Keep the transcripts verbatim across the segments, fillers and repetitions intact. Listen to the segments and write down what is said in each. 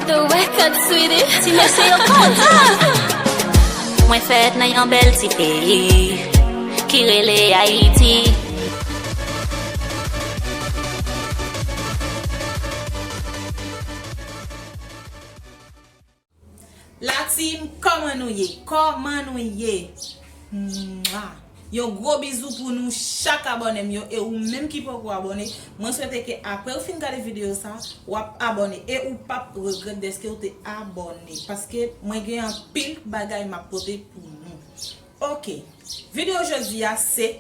The record, sweetie. Ti mesye yo kontan. Mwen fèt nan yon bèl ti peyi ki rele Ayiti. La team, kòman nou ye? Kòman nou ye? Mwa. Yon gwo bizou pou nou chak abòne m yo, e ou menm ki poko abòne, mwen swete ke apre ou fin gade videyo sa, w ap abòne e ou p ap regrèt dèske ou te abòne, paske mwen gen anpil bagay m ap pote pou nou. Oke, videyo jodi a se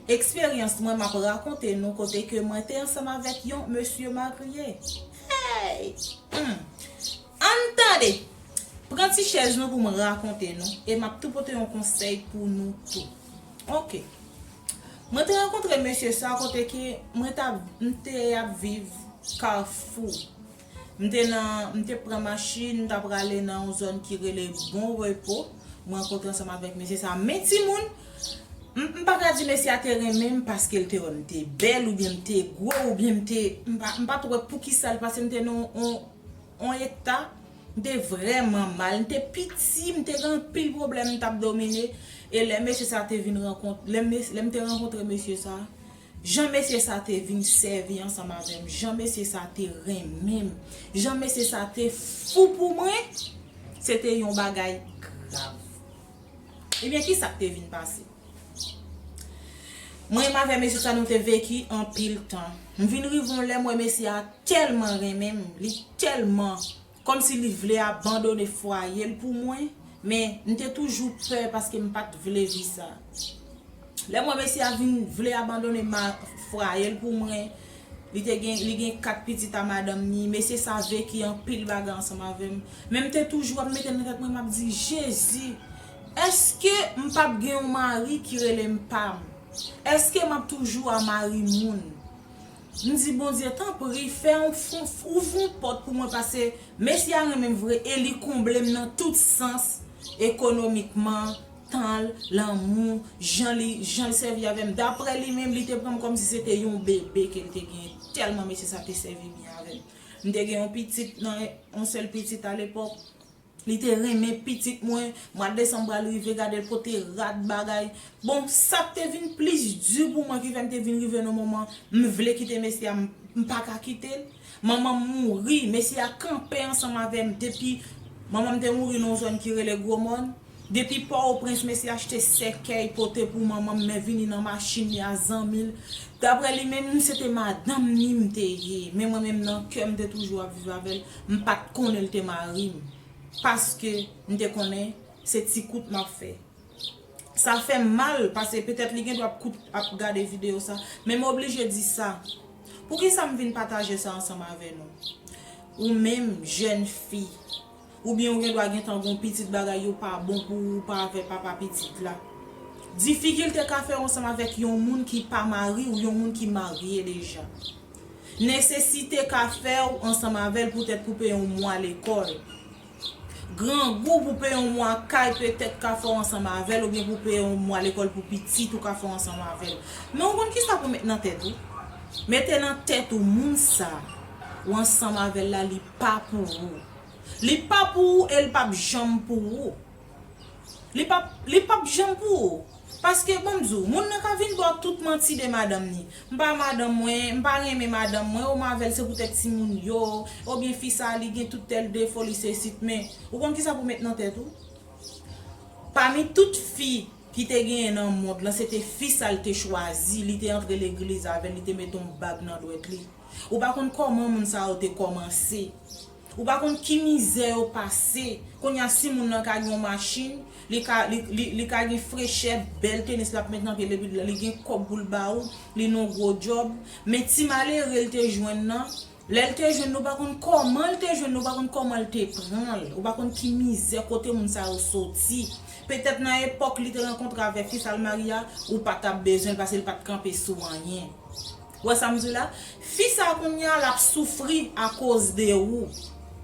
eksperyans mwen m ap rakonte nou kote ke mwen te ansanm avèk yon mesye marye. Hey! Hmm. Ann tande! Pran ti chèz nou pou mwen rakonte nou, e m ap tou pote yon konsèy pou nou tou. Oke. Mwen te rankontre mesye sa kote ke mwen t ap, m te ap viv Kafou. M te nan, m te pran machin, m t ap prale nan yon zòn ki rele Bon Repo. Mwen rankontre ansanm avèk mesye sa. Men timoun, m, m pa ka di mesye a te renmen m paske l te wè m te bèl oubyen m te gwo oubyen m te, m pa, m pa t wè poukisa l pase m te nan yon, yon eta, m te vrèman mal, m te piti, m te gen anpil pwoblèm, m t ap domine. E lè mesye sa te vin rankont-, lè mes-, lè m te rankontre mesye sa, jan mesye sa te vin sèvi ansanm avè m, jan mesye sa te renmen m, jan mesye sa te fou pou mwen, se te yon bagay grav. Ebyen, ki sa k te vin pase? Mwen menm avè mesye sa, nou te veki anpil tan. M vin rive yon lè, m wè mesye a tèlman renmen m, li tèlman kòmsi li vle abandone fwaye l pou mwen, men m te toujou pè paske m pa t vle vi sa. Lè m wè mesye a vin vle abandone ma-, fwaye l pou mwen, li te gen, li gen kat pitit a madanm ni, mesye sa veki anpil bagay ansanm avè m. Men m te toujou ap mete nan tèt mwen, m ap di, Jezi, èske m p ap gen yon mari ki rele m pa m? Èske m ap toujou a mari moun? M di, Bondye, tanpri, fè yon fon, ouvri yon pòt pou mwen, paske mesye a renmen m vre e li konble m nan tout sans, ekonomikman, tan l, lanmou, jan li, jan l sèvi avè m. Daprè li menm, li te pran m kòmsi se te yon bebe ke l te genyen, tèlman mesye sa te sèvi byen avè m. M te gen yon pitit nan, yon sèl pitit alepòk. Li te renmen pitit mwen. Mwa desanm pral rive, gade l pote rad bagay. Bon, sa k te vin plis di pou mwen ki fè m te vin rive nan moman m vle kite mesye a, m, m pa ka kite l. Manman m mouri, mesye a kanpe ansanm avè m depi manman m te mouri nan yon zòn ki rele Gwomòn. Depi Pòtoprens, mesye achte sèkèy pote pou manman m, men vini nan machin li a zanmi l. Daprè li menm, se te madanm ni m te ye. Men mwen menm nan kè m te toujou ap viv avè l. M pa t konnen l te mari m. Paske m te konnen se ti kout m ap fè. Sa fè m mal, paske petèt li gen dwa ap kout, ap gade videyo sa. Men m oblije di sa. Poukisa m vin pataje sa ansanm avè nou? Ou menm, jèn fi, oubyen ou gen dwa gentan gon pitit, bagay yo pa bon pou ou, ou pa avè papa pitit la. Difikilte ka fè w ansanm avèk yon moun ki pa mari w, yon moun ki marye deja. Nesesite ka fè w ansanm avè l poutèt pou peye yon mwa lekòl. Grangou pou peye yon mwa kay petèt ka fè w ansanm avè l, oubyen pou peye yon mwa lekòl pou pitit ou ka fè w ansanm avè l. Men ou konn kisa pou met nan tèt ou? Mete nan tèt ou moun sa ou ansanm avè l la, li pa pou ou. Li pa pou ou e l p ap janm pou ou. Li p ap, li p ap janm pou ou. Paske, ban m di w, moun nan ka vin ba w tout manti de madanm ni. M pa madanm mwen, m pa renmen madanm mwen, ou m avè l se poutèt timoun yo, oubyen fi sa li gen tout tèl defo, li sesi, men ou konn kisa pou met nan tèt ou? Pami tout fi ki te genyen nan mond lan, se te fi sa l te chwazi, li te antre legliz avè l, li te mete yon bag nan dwèt li. Ou pa konn kòman moun sa yo te kòmanse. Ou pa konn ki mizè yo pase. Kounye a, si moun nan ka gen yon machin, li ka, li, li, li ka gen frechè, bèl tenis l ap met nan pye l, epi li gen kòb pou l ba ou, li nan yon gwo djòb. Men ti malere l te jwenn nan, lè l te jwenn, nou pa konn kòman l te jwenn, nou pa konn kòman l te pran l. Ou pa konn ki mizè kote moun sa yo soti. Petèt nan epòk li te rankontre avèk fi sa l marye a, ou pa t ap bezwen l paske l pa t kanpe sou anyen. Ou wè sa m di w la? Fi sa kounye a, l ap soufri akoz de ou.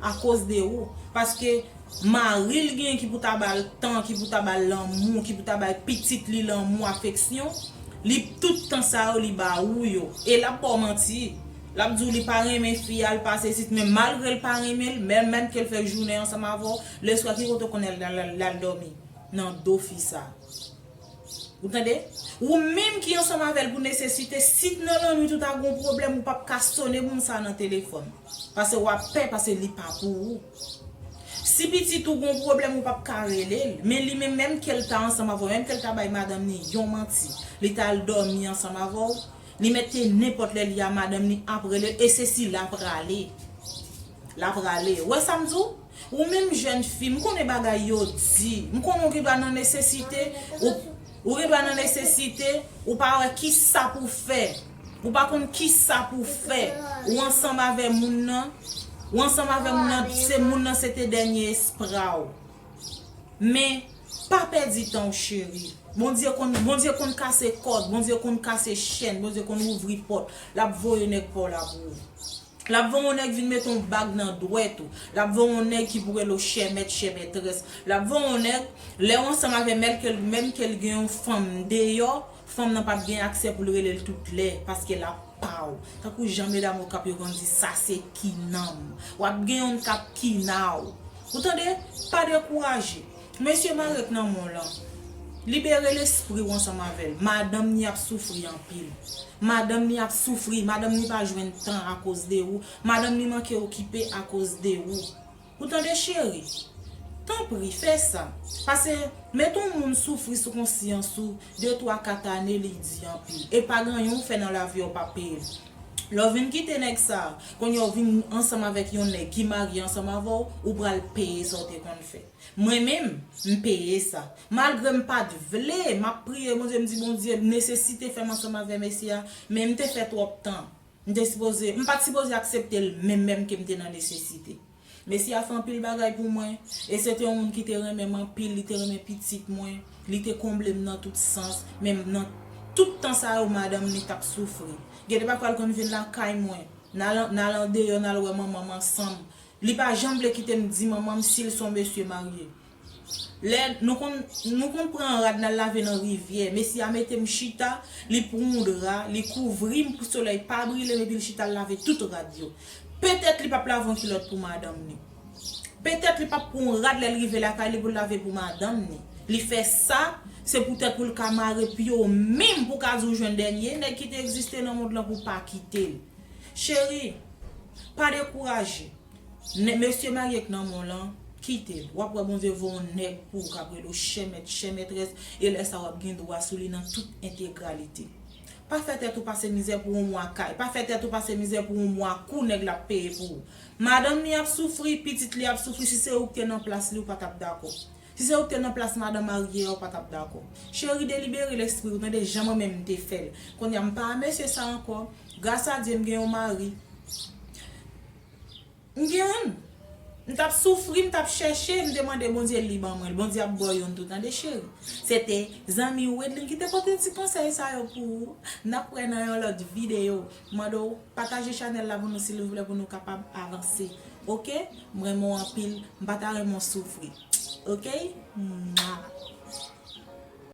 Akoz de ou. Paske mari l gen ki pou ta ba l tan, ki pou ta ba l lanmou, ki pou ta bay pitit li lanmou, afeksyon. Li, tout tan sa yo, li ba ou yo. E l ap ba w manti. L ap di w li pa renmen fi a, l pa sesi, men malgre l pa renmen l, menm, menm ke l fè jounen ansanm avè w, leswa ki kote w konnen l al, al, al dòmi? Nan do fi sa. Ou tande? Ou menm ki ansanm avè l pou nesesite, si nan lannwit ou ta gon pwoblèm, ou p ap ka sone moun sa nan telefòn. Paske w ap pè, paske li pa pou ou. Si pitit ou gon pwoblèm, ou p ap ka rele l. Men li menm, menm ke l ta ansanm avè w, menm ke l ta bay madanm ni yon manti, li ta al dòmi ansanm avè w, li mete nenpòt lè li a madanm ni ap rele l, e se si l ap rale. L ap rale. Ou wè sa m di w? Ou menm jèn fi, m konnen bagay yo di. M konnen ou gen dwa nan nesesite, ou, ou gen dwa nan nesesite, ou pa wè ki sa pou fè. Ou pa konn ki sa pou fè. Ou ansanm avè moun nan. Ou ansanm avè moun nan, se moun nan se te dènye espwa w. Men, pa pèdi tan w, cheri. Bondye konn, Bondye konn kase kòd, Bondye konn kase chèn, Bondye konn ouvri pòt. L ap voye nèg pa w la pou ou. L ap voye yon nèg vin mete yon bag nan dwèt ou. L ap voye yon nèg ki pou rele w chè mèt, chè mètrès. L ap voye yon nèg, lè w ansanm avè menm ke l, menm ke l gen yon fanm deyò, fanm nan p ap gen aksè pou l rele l tout lè, paske l ap pa w. Tankou jan medam Okap yo konn di, sa se kinan m. W ap gen youn k ap kina w. Ou tande? Pa dekouraje. Mesye mare k nan men w lan. Libere lespri w ansanm avè l. Madanm ni ap soufri anpil. Madanm ni ap soufri. Madanm ni pa jwenn tan akoz de ou. Madanm ni manke okipe akoz de ou. Ou tande, cheri? Tanpri, fè sa. Pase, mete yon moun soufri sou konsyans ou, de twa kat ane, li di anpil. E pa gen anyen ou fè nan lavi a, ou p ap peye. Lè w vin kite nèg sa, kounye a w vin ansanm avèk yon nèg ki marye ansanm avè w, ou pral peye sa w te konn fè. Mwen menm, m peye sa. Malgre m pa t vle, m ap priye Bondye, m di, Bondye, nesesite fè m ansanm avè mesye a, men m te fè twòp tan. M te sipoze, m pa t sipoze aksepte l menm, menm ke m te nan nesesite. Mesye a fè anpil bagay pou mwen, e se te yon moun ki te renmen m anpil, li te renmen pitit mwen, li te konble m nan tout sans, men nan tout tan sa yo, madanm ni t ap soufri. Gen de pafwa l konn vin lakay mwen, n al, n al andeyò, n al wè manman m ansanm. Li pa janm vle kite m di manman m si l se yon mesye marye. Lè nou konn, nou konn pran rad n al lave nan rivyè, mesye a mete m chita, li pran yon dra, li kouvri m pou solèy pa brile m, epi l chita l lave tout rad yo. Petèt li p ap lave yon kilòt pou madanm ni. Petèt li p ap pran yon rad lè l rive lakay li pou l lave pou madanm ni. Li fè sa, se poutèt pou l ka mare pye w menm, pou w ka di w jwenn dènye nèg ki te egziste nan mond lan pou w pa kite l. Cheri, pa dekouraje. Nè, mesye marye k nan men w lan, kite l. W ap wè Bondye voye yon nèg pou ou k ap rele w chè mèt, chè mètrès, e lè sa a w ap gen dwa sou li nan tout entegralite. Pa fè tèt ou pase mizè pou yon mwa kay. Pa fè tèt ou pase mizè pou yon mwa kou nèg la ap peye pou ou. Madanm li ap soufri, pitit li ap soufri, si se ou k te nan plas li, ou pa t ap dakò. Si se ou k te nan plas madanm marye a, ou pa t ap dakò. Cheri, delibere lespri w, tande, jan mwen menm m te fè l. Kounye a, m pa a mesye sa ankò. Gras a Dye, m gen yon mari. M gen youn. M t ap soufri, m t ap chèche, m te mande Bondye li ban mwen l. Bondye ap ba w youn tou, tande cheri. Se te zanmi Wedlin ki te pote ti konsèy sa yo pou ou. N ap wè nan yon lòt videyo. M mande w pataje chanèl la pou nou silvouplè pou nou kapab avanse. Oke? M renmen w anpil. M pa ta renmen w soufri. Oke? Mwa.